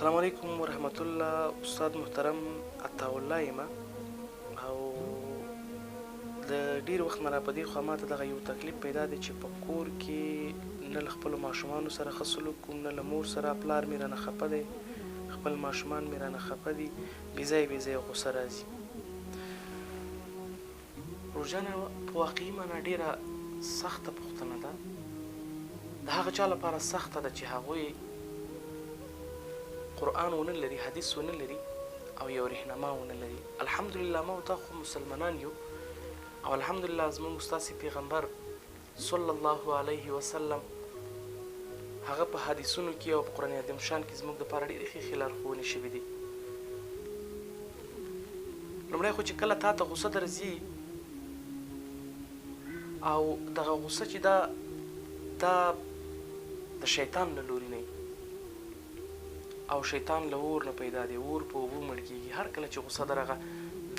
السلام علیکم ورحمت الله استاد محترم عطاالله یم او د ډیر وخت نه را په دې خوا ماته دغه یو تکلیف پیدا دی چې په کور کې نه له خپلو ماشومانو سره ښه سلوک کوم، نه له مور سره، پلار مې رانه خپه دی، خپل ماشومان مې رانه خپه دي، بې ځایه بې ځایه غوسه راځي. روژانه په واقعي معنا ډیره سخته پوښتنه ده، د هغه چا لپاره سخته ده چې هغوی قرآن ونه لري، حدیث ونه لري او یو رهنما ونه لري. الحمدلله ما او تا خو مسلمانان یو او الحمدلله زموږ ستاسې پیغمبر صلی الله علیه وسلم هغه په حدیثونو کې او په قرآن عظیم شان کې زموږ دپاره ډېرې ښې ښې لارښوونې شوي دي. لومړی خو چې کله تا ته غوسه درځي او دغه غوسه چې دا دا د شیطان له لوري نه او شیطان له اور نه پیدا دی، اور په اوبو مړ کېږي. هر کله چې غوسه درغه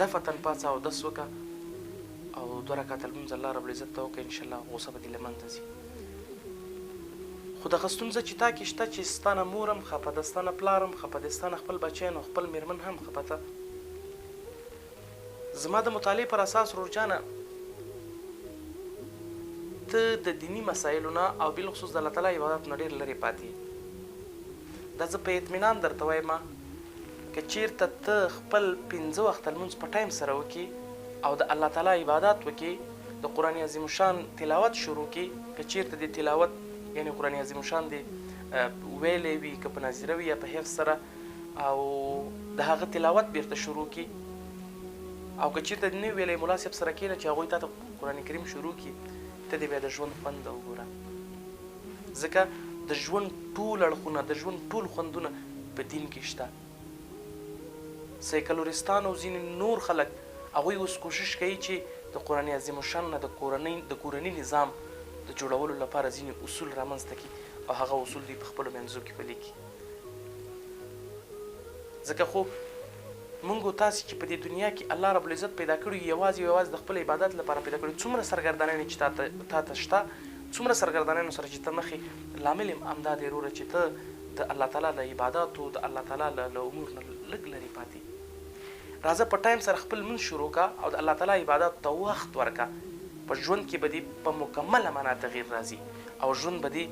دفتن پاڅه او دس وکړه او دوه رکعته لمونځ الله رب العزت ته وکړه، انشاءالله غوسه به دې له منځه ځي. خو دغه ستونزه چې تا کې شته چې ستا نه مور هم خپه ده، ستا نه پلار هم خپه دی، ستا نه خپل بچیان او خپل میرمن هم خپه ده. زما د مطالعې پر اساس ورور جانه ته د دیني مسایلو نه او بالخصوص د الله تعالی عبادت نه ډېر لرې پاتې. دا زه په اطمینان درته وایم که چیرته ته خپل 5 وخته لمونځ په ټایم سره وکړي او د الله تعالی عبادت وکړي، د قرآن عظیم الشان تلاوت شروع کړي، که چیرته دې تلاوت یعنی قرآن عظیم الشان دې ویلی وي، که په نظیره وي یا په حفظ سره، او د هغه تلاوت بیرته شروع کړي، او که چیرته دې نه وي ویلی ملا صاحب سره کښېنه چې هغوی تا ته قرآن کریم شروع کړي، ته دې بیا د ژوند خوند وګوره. ځکه د ژوند ټول اړخونه، د ژوند ټول خوندونه په دین کې شته. سیکولریستان او ځینې نور خلک هغوی اوس کوشش کوي چې د قرآن عظیم الشان نه د کورني نظام د جوړولو لپاره ځینې اصول رامنځته کړي او هغه اصول دوی په خپلو منځو کې پلي کړي. ځکه خو موږ او تاسې چې په دې دنیا کې الله رب العزت پیدا کړي یو، یوازې او یوازې د خپل عبادت لپاره پیدا کړي. څومره سرګردانیانې چې تا ته شته، څومره سرګردانیانو سره چې ته مخې، لامل یې همدا دی وروره چې ته د الله تعالی له عباداتو، د الله تعالی له امور نه لږ لرې پاتې. راځه په ټایم سره خپل لمونځ شروع کا او د الله تعالی عباداتو ته وخت ورکا. په ژوند کې به دې په مکمله معنا تغییر راځي او ژوند به دې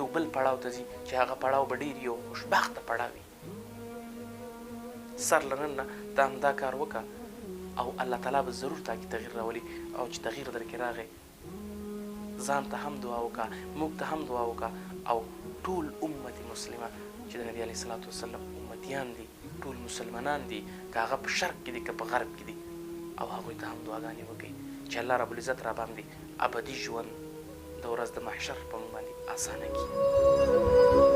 یو بل پړاو ته ځي چې هغه پړاو به ډېر یو خوشبخته پړاو وي. سر له نن نه ته همدا کار وکړه او الله تعالی به ضرور تا کې تغییر راولي. او چې تغییر درکې راغی، ځان ته هم دعا وکړه، موږ ته هم دعا وکړه او ټول امت مسلمه چې د نبي علیه الصلاة والسلام امتیان دي، ټول مسلمانان دي، که هغه په شرق کې دي که په غرب کې دي، او هغوی ته هم دعاګانې وکړي چې الله رب العزت را باندې ابدي ژوند د ورځ د محشر په موږ باندې اسانه کړي.